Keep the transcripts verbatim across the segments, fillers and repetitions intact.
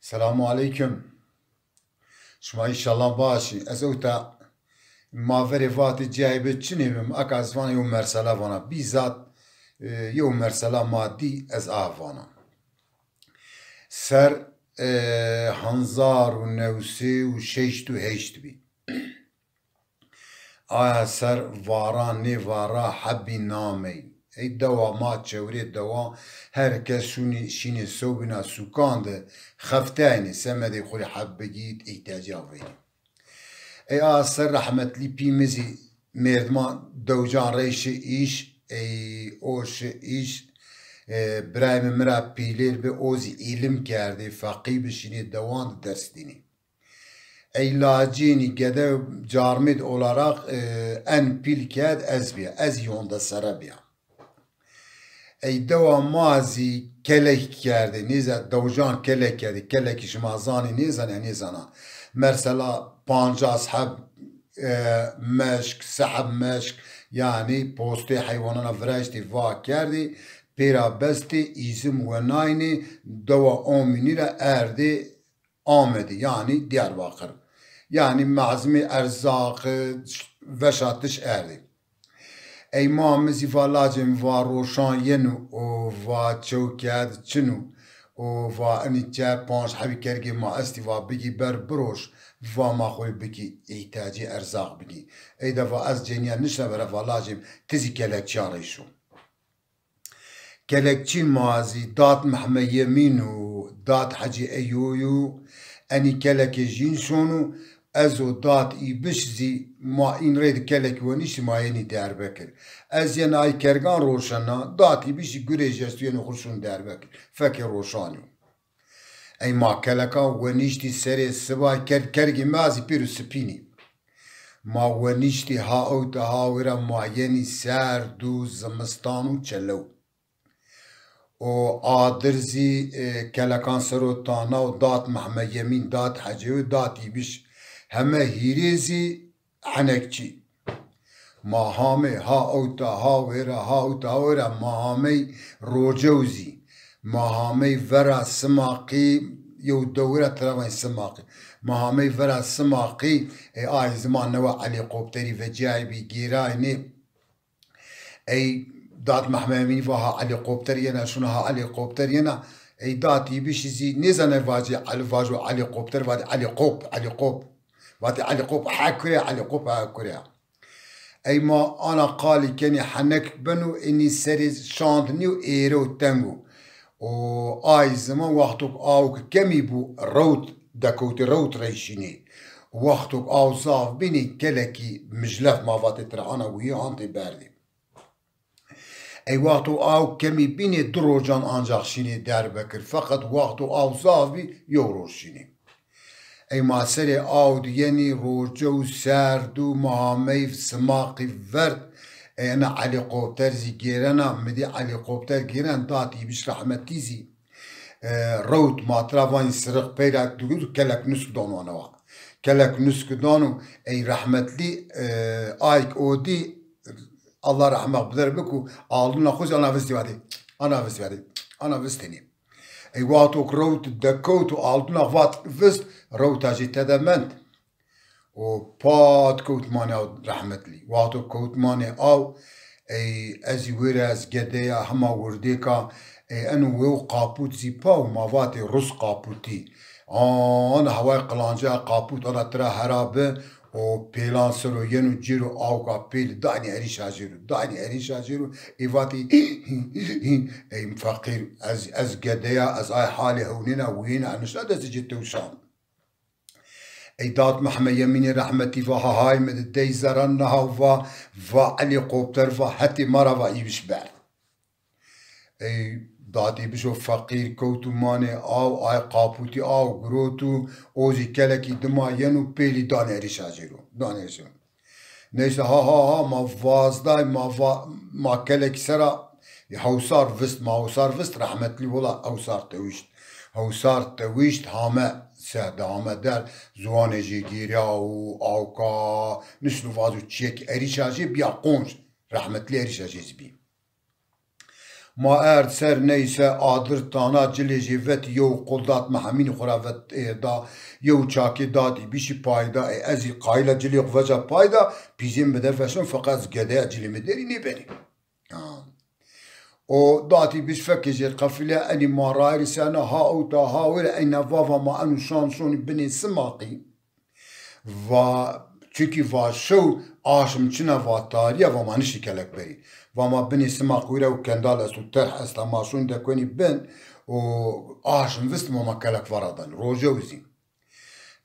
Selamu aleyküm. Şima înşallah baş î. Ez ewta ma verê vatê cayê bi çinê bim. Aka ez vana yew mersela vana. Bîzat, e, yew mersela ma dî ez a vana. Ser, e, hezar û new sey û şeşt û heşt bî. Aya ser vara nêvara hebî namey. Ey dewa ma çewrê dewa her kes şûnî şînê sewbîna sûkan de xefteynê semedê xwu rê heb bigî îhtiyacî aveynê. Ey a ser rehmetlî pî mi zî mêrdiman dewican rey şi îş, ey o şi îş, e, birayê mi mi ra pîlêr bi, o zî îlim kerdê, feqî bi, şînê dewan de ders dînê. Ey lacînî gede carmêd olarak, e, en pîl kerd ez bîya. Ez zî honde sere bîya. Ey dewa ma zî kelek kerdê, nêza dewican kelek kerdê. Kelekî şima zanî nêzanî, nêzana. Mersela pancas heb, e, meşk, se heb meşk, yanî postê heywanana viraştî va kerdê, pêra bestê, îzim wenaynê, dewa Omînî ra erdê Amedî, yanî Diyarbakir. Yanî mezimê erzaqi, veşatiş erdî. Ey ma mi zî va lacê mi va roşan yeno û va çew kerd çin o û va inî çer panc hebî kergê ma estî va bigî ber biroş, va ma xwu rê bikî îhtiyacî erzaq bigî. Ey de va ez cenîya nişna bera va lacê mi ti zî kelekçîyan rey şo. Kelekçîn ma zî Dat Mehme Yemîn û Dat Hecî Eyoy û enî kelekê jîn şono, ez û Dat Îbiş zî ma în rey de kelekî weniştî ma yenî Diyarbekir. Ez yena ay kergan roşena, Dat Îbiş zî gurê jî esto yeno xwu şono Diyarbekir. Fekê roşanî yo. Ey ma kelekan weniştî serê siba kerd kergê ma zî pêro sipînî. Ma weniştî ha ewta ha wêra ma yenî serd û zimistan û çelew. O adir zî, e, kelekan ser o tana û Dat Mehme Yemîn, Dat Hecê û Dat Îbiş heme hîrê zî henekçî. Ma hamey ha ewta ha wêra, ha ewta ha wêra ma hamey rocew zî. Ma hamey vera Simaqî, yew dewira tira vanê Simaqî. Ma hamey vera Simaqî, e, ay ziman newe helîkopterî vecîyaybî gêraynê. Ey Dat Mehme Emînî va ha helîkopter yena, şuna ha helîkopter yena. Ey Dat Îbişî zî nêzanay vacê, el-, vajo helîkopter, vatê helîkop, helîkop. Vatê helîkop, ha kure, helîkop, ha kure. Ey ma ana qalî kenî henek beno, inî serê şand nîyo, êre û teng o. O ay ziman wexto ke awk kemî bû, rewt dekewtê, rewt reyşînê. Wexto ke aw zaf bînê, kelekî mijlef ma vatê tira ana wîyê antê berdê. Ey wexto aw kemî bînê, di rojan ancax şînê Diyarbekir. Feqet wexto aw zaf bî, yew roj şînê. Ey ma serê aw di yenî, roce û serd û ma hamey Simaqî verd. Ey ena helîkopter zî gêrena, mi dî helîkopter gêren, Dat Îbiş rehmetî zî, e, rewt, ma tira vanî siriq, peyra digir, kelek nusk dano ana wa. Kelek nusk dano, ey rehmetlî, e, ayk o dî, Allah rehmex bider biku, alduna xwu zî ana vistî vatê. Ana vistî vatê. Ana vistênê. Ey wexto ke rewt dekewt û alduna vat vist, rewta jî tede mend. O pat kewt manê aw rehmetlî. Wexto kewt manê aw, ey ez zî wêra ez gedeya hema wirdêka, ey eno wew qapût zî paw, ma vatê rus qapûtî. Ana heway qilancaya qapût ana tira hera bi, o pêlan ser o yeno cêro awka pêlî daynî erîşa jêro, daynî erîşa jêro, ê vatî ey feqîr, ez, ez gedeya, ez ay halê hewnêna, wîyêna, nişna destê ci tewşan. Ey Dat Mehme Yemînî rehmetî va ha hay mi di dey zerran niha va, va helîkopter va hetê ma ra va Îbiş berd. Ey Dat Îbiş o feqîr kewt û manê aw, ay qapûtî aw girot û o zî kelekî dima yeno pêlî danê erîşa jêro. Danê erîşa. Neyse ha ha ha ma vazday, ma va, ma kelekî sera hewsar vist, ma hewsar vist, rehmetlî wila hewsar tewişt. Hewsar tewişt hame sehde, hame der, ziwanê jê gêrya û awka nişno vazo çiyek, erîşa jê bîya qonc, rehmetlî erîşa jê zî bî. Ma erd ser neyse adir tana cilê jê vetî yew qul dat mi hemînî xwu ra vet êrda, yew çakê datî bişî payda. Ê ez zî qayîla cilê xwu veca payda, pîzê mi bide veşon, feqet ez gedeya cilê mi derî nêbenî. Ha. O datî biş fekê jê qefile, enî ma rayirî sena ha ewta ha wêre, eyna vava ma enu şan şonî binê simaqî. Va, çunkî va şew aşm çina va tarîya, va ma niştî kelek berî. Va ma binê simaqî wêre û kendal esto, terh esta, ma şonî dekwenî bin û aşm vist ma ma kelek vara danî. Roje û zî.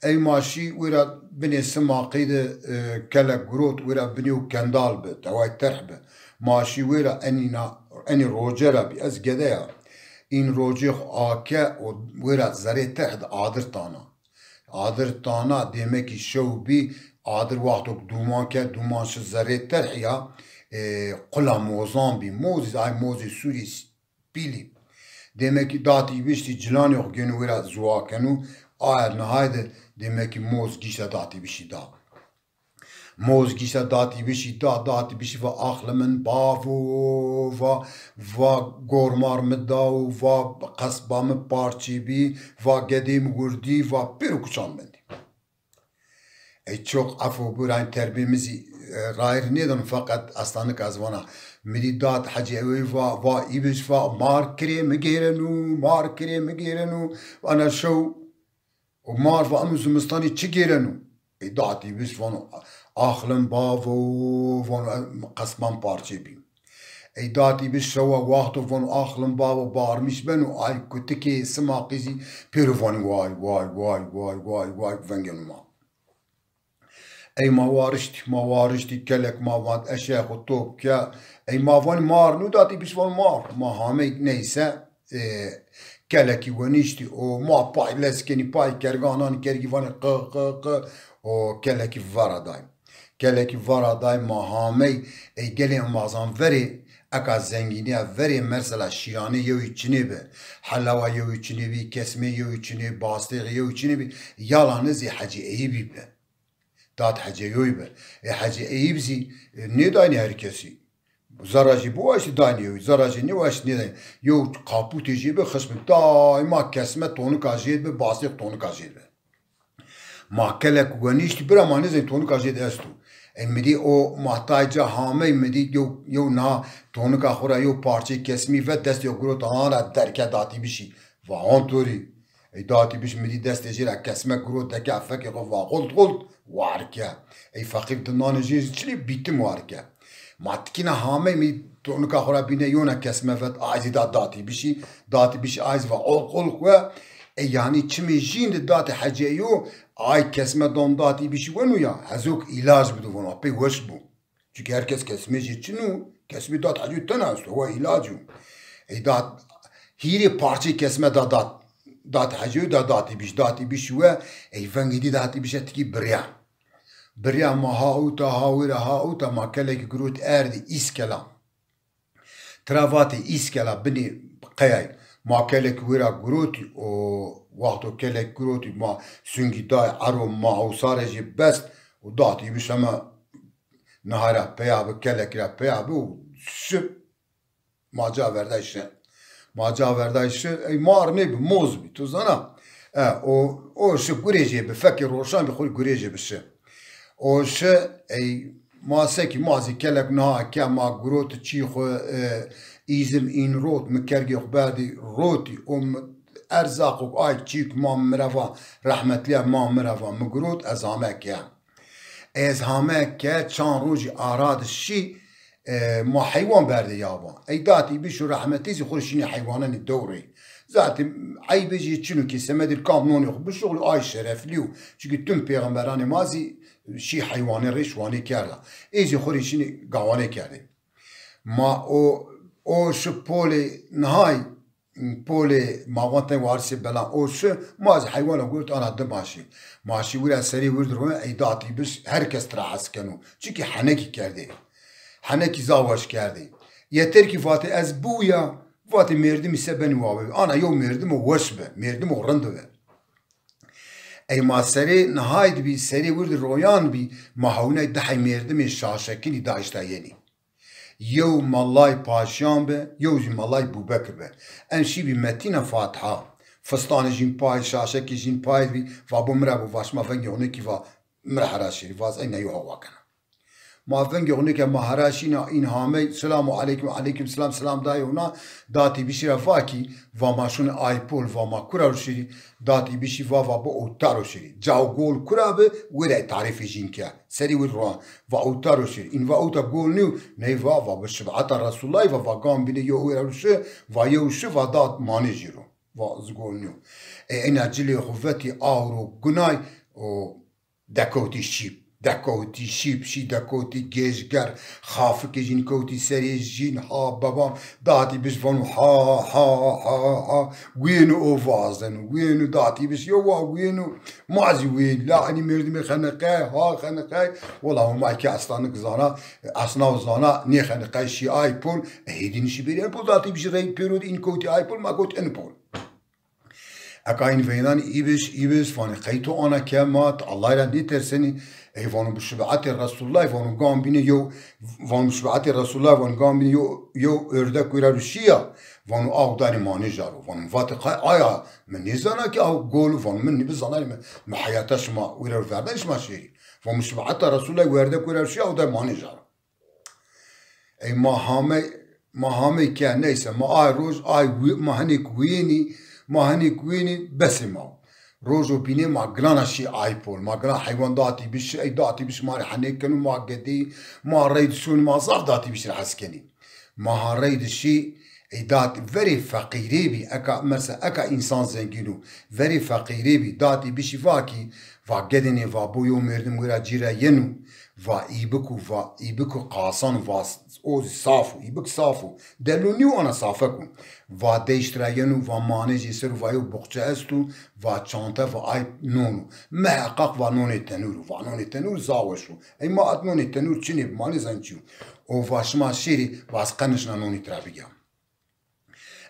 Ey ma şî wira binê simaqî de, e, kelek girot, wira binê û kendal bi, teway terh bi. Ma şî wira enîna, enî roce ra bî, ez gede ya. În rocê xwu ake û wira zerê terh de adir tana. Adir tana, dêmekî şew bî, adir wexto ke dûman ke, dûman şi zerê terh ya, e, qula mozan bî. Mozî, ay mozê sûrî pîlî. Dêmekî datî biştî cilanê xwu gêno wêra ziwa keno, aya nihayde dêmekî moz gîşta datî bişî da. Moz gîşta datî bişî da, datî bişî va axli min bavo, va, va gormar mi da û va qesba mi parçê bî, va gedê mi wirdî, va pêro kuçan mendî. Ey çok efo bû, rayn terbê mi zî, e, rayir nêdano, feqet estanik ez vana. Mi dî dat Hecî Eyoyî va, va îbiş va mar kirê mi gêreno, mar kirê mi gêreno. Vana şew û mar va eno zimistanî çi gêreno? Ey datî biş vano axlim bavo, vano qesban parçê bî. Ey datî bi şewa wexto vano axlim bavo barmîş beno, ay kutikê simaqî zî pêro vanî way, way, way, way, way, way vengeno ma. Ey ma wariştî, ma wariştî, kelek ma vand eşeya xwu top ke. Ey ma vanî mar nû, datî biş vano mar. Ma hamey neyse, e, kelekî wenîştî û ma pay lez kenî, pay kergan anî, kergî vanî qi, qi, qi û kelekî vera day. Kelekî vara day ma hamey, ey gelê emazan verê, eka zengînîya verê, mesela şîranê yewî çinê bi, helawa yewî çinê bî, kesmê yewî çinê, bastêxî yewî çinê bî, yala nizî Hecî Eyîbî bi. Dat Hecî Eyoyî bi. Ê Hecî Eyîb zî, e, nêdaynî her kesî. Zerra jê biwaştî daynî yewî, zerra jê nêwaştî nêdaynî. Yew qapûtê jê bi xişm bi. Daîma kesme tonika jê bi, bastêx tonika jê bi. Ma kelek wenîştî bira ma nêzanî tonika jêde esto. Ey mi dî o ma tay ca hamey mi dî yew, yew na tonika xwu ra yew parçeyê kesmî vet destê xwu girot ana derke datî bişî. Va hon to rî. Ey datî biş mi dî destê jê ra kesme girot deke fekê xwu va xult xult war ke. Ey feqîr dindanê jê zî çilî bîtim war ke. Ma tikîna hamey mi tonika xwu ra bîne yona kesme vet, ay zî da datî bişî, datî bişî ay zî va olq olq we. E, yanî çimê jîn de datî Hecî Eyo, ay kesme don datî bişî weno ya, hezok îlac bido vano, pey weş bo. Çunkî her kes kesmê jê çin o, kesmê dat Hecî Eyo tena esto, wa îlac o. Ey dat, hîrê parçeyê kesme da dat, dat Hecî Eyo da datî bişî, datî bişî we, ey vengê dî datî bişe tikî birya. Birya ma ha ewta, ha wêre ha ewta, ma kelekî girot erdî Îskela. Tira vatê Îskela binê qeyay. Ma kelekî wêra girotî û wexto kelek girotî ma sungî day ero ma ewsarê jê best û datî biş hema niha ra peya bi, kelekî ra peya bi û şi. Ma ca verday şi. Ma ca verday şi, ey mar nêbi, moz bî. Tu zana? E, o, o şi gurê jê bi, fekê roşan bî, xwu gurê jê bi şi. O şi, ey, ma sekî ma zî kelek niha ke ma girot çî xwu, e, îzim în rot, mi kergê xwu berdî rotî, o mi erzaqo ay çîk ma mi ra va, rehmetlîya ma mi ra va, mi girot, ez ame ke. Ez hame ke çand rojî ara de şî, e, ma heywan berdê yaban. Ey datî bişo rehmetî zî xwu rê şînê heywananê dewrê. Zaten eybê jê çin o ke semedê kam nonê xwu bişuxulî ay şereflî yo. Çunkî tim pêxemberanê ma zî şî heywanê rê şiwanê kerda. Ê zî xwu rê şînê gawanê kerdê. Ma o, o şi polê nihay, polê ma wan tey warisê belan o şi, ma zî heywana girot ana dima şî. Ma şî wira serê wir di royan, ey datî biş, her kes tira hes keno. Çunkî henekî kerdê. Henekî zaf weş kerdê. Yeter kî vatê ez biwîya, vatê mêrdimî se benî wa bibî. Ana yew mêrdimo weş bi, mêrdimo rind bi. Ey ma serê nihay di bî, serê wir di royan bî, ma hewnay di hey mêrdimê şaşekinî daşta yenî. Yew malay Paşiyan bi, yew zî malay Bûbekir bi. En şîbî metîna Fatiha. Fistanê jîn pay, şaşekê jîn pay bî, va bo mi ra bo, va şima vengê onekî va mi ra hera şêrî, va ez eyna yew hawa kena. Ma vengê onekî ma hera şîna, în hamey, selamu aleykum, aleykum selam, selam dayê ona, datî bişî ra va kî, va ma şûnê Aypol, va ma kura ro şêrî, datî bişî va, va bo ewta ro şêrî. Cao gol kura bi, wêra tarîfê jîn ke. Serî wir ro, va ewta ro şêrî. În va ewta gol nîyo, ney va, va bi şibata Resûlullahî, va, va gam bîne yew wêra ro şi, va yew şi, va dat manê jî ro. Va ez gol nîyo. E, ena cilê xo vetî awro gunay, o dekewtî şîp. Dekewtî şîp, şî dekewtî gêjger, xafikê jîn kewtî serê jîn, ha bebam, datî biş vano ha, ha, ha, ha, wêno o vazeno, wêno datî biş, yo wa wêno, ma zî wên, la enî merdimê xeniqey, ha xeniqey, wela Homay ke estanik zana, esnaw zana, nê xeniqey şî Aypol, e, hêdî nişî bêrî Aypol, datî biş rey pêro de în kewtî Aypol, ma kewt în pol. Eka în veynan îbiş, îbiş, vanê qey to ana ke ma, ti Allahî ra nêtersenî, ey vano bi şibeatê Resûlullahî, vano gam bîne yew, vano bi şibeatê Resûlullahî, vano gam bîne yew, yew ördek wêra ro şîya, vano aw danê manêja ro, vano vatê qey aya, mi nêzana ke aw gol, vano mi nêbi zanarî mi, mi heyata şima wêra ro verdanî şima şêrî. Vano bi şibeata Resûlullahî werdek wêra ro şîya, aw danê manêja ro. Ey ma hamey, ma hamey ke neyse, ma ay roj, ay wi-, ma hinek wînî, ma hinek wînî, besê ma. Rojo bînê ma gilana şî Aypol. Ma gilan heywan datî biş, ey datî biş ma rê henek keno, ma gedî, ma reydi şûnî, ma zaf datî biş rê hes kenî. Ma ha reydi şî, ey datî verê feqîrê bî, eka, mesela, eka însan zengîn o, verê feqîrê bî, datî bişî va kî, va gedênê, va bo yew merdim wira cî ra yeno, va îbik û va îbik û qasan û va s-, o zî saf o, îbik saf o. Delo nîyo ana safek o. Va deyşt ra yeno, va manêjê ser o, va yew boxçe esto, va çante, va ay non o. Miheqeq va nonê tenûr o, va nonê tenûr zaf weş o. Ey ma at nonê tenûr çinê bi, ma nêzanî çi yo. O va şima şêrî, va ez qe nişna nonî tira bigîya.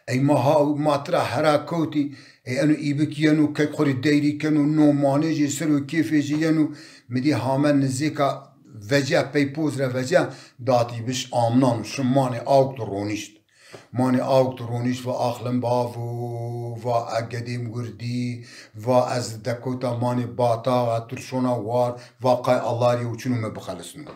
Ey ma ha, ma tira hera kewtî, ey eno îbik yeno, kek xo rê deyrî keno, no manêjê ser o, kêfê jî yeno, mi dî hame nizêka veciya, pey poz ra veciya, datî biş amnan, şi manê awk di ronîşt. Manê awk di ronîşt, va axlim bavo, va e gedêm wirdî, va ez dekewta manê batax, e tirşona war, va qey Allah rê yew çin o mi bixelisno.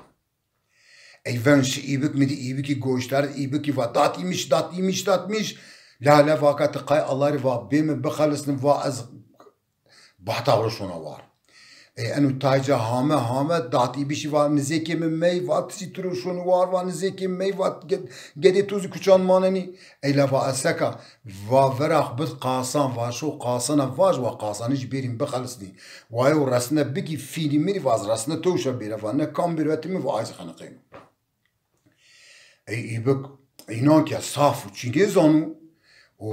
Ey ven şi îbik, mi dî îbikî goşterd, îbikî va dat îmiş, dat îmiş, dat îmiş. La la va ka ti qay Allah rê va bê mi bixelisnim, va ez batax ro şona war. Ey eno tay ca hame hame dat îbişî va nizêkê mi mey, va ti zî ti ro şonî war, va nizêkê mi mey, va ge-, gedê to zî kuçan manenî. Ey la va ez seka, va vera xo bid qasan, va şo qasana vaj, va qasanijî bêrîn bixelisnî. Wa yew resne bigî fînî mirî, va ez resne tewşa bêra, va ne kam bêro hetê mi, va ay zî xeniqêno. Ey îbik înan ke saf û çî nêzano û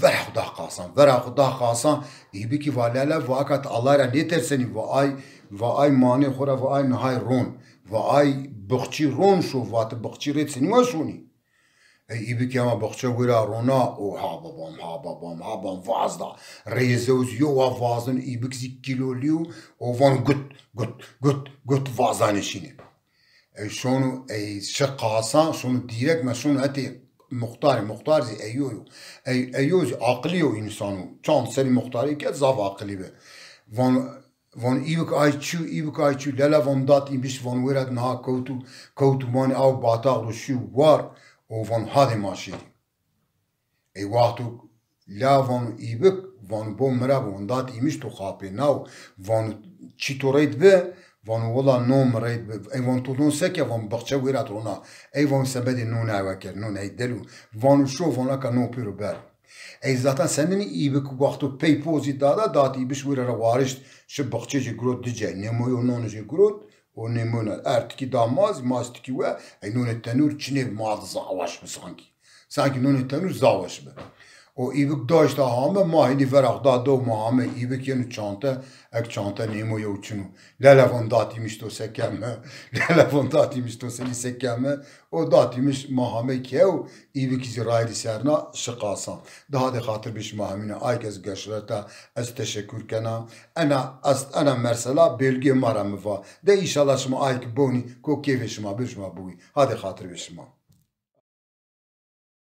vera xo da qasan, vera xo da qasan, îbikî va lele, va eka ti Allah ra nêtersenî, va ay, va ay manê xo ra, va ay nihay ron, va ay bixçî ron şo, va ti bixçî rê ti nîwa şonî. Ey îbikî hema bixçe wira rona û ha babam, ha babam, ha babam vazda. Reyê zewz yo wa vazdin, îbik zî kîlolî yo û van gut, gut, gut, gut vazdanê şînê. Ey şono, ey şi qasan, şono dîrek me şono hetê muxtarî, muxtar zî eyo yo. Ey, eyo zî aqilî yo însan o. Çand serî muxtarî ke zaf aqilî bi. Van, van îbik ay çî, îbik ay çî, lele van dat îbiş, van wêret niha kewtû, kewtû manê aw batax ro şî war û van hadê ma şêrî. Ey wexto la vano îbik, vano bo mi ra bi, vano dat îmiş to xapê naw, vano çî to reyt bi, vano wela no mi reyt bi. Ey vano to non seke, vano bixçe wêra to rona. Ey vano semedê non ewe kerd, non ey delo. Vano şo, vano eka non pêro ber. Ey zaten senenî îbik wexto pey pozî dada, dat îbiş wêra ra warişt, şi bixçe jê girot dicey, nêmoyo nonê jê girot, o nêmona, er tikî da ma zî, ma zî tikî we, ey nonê tenûr çinê bi ma di zaf weş bi sankî. Sankî nonê tenûr zaf weş bi. O îvik daşta hame, ma hînî verax da do ma hame, îvik yenu çante, ek çante nêmo yew çinu. Lelevon datîmiş to se keme, lelevon datîmiş to senî se keme, o datîmiş ma hame kew, îvik zî rayirî serna şiqasan. Daha de xatir bi şima hemîne, ay ke ez geşreta, ez teşekkür kena. Ena, est, ena mersela belgê ma ra mi va. De înşallah şima ay ki bonî, ko kêfê şima bir şima biwî. Hadi xatir bi şima.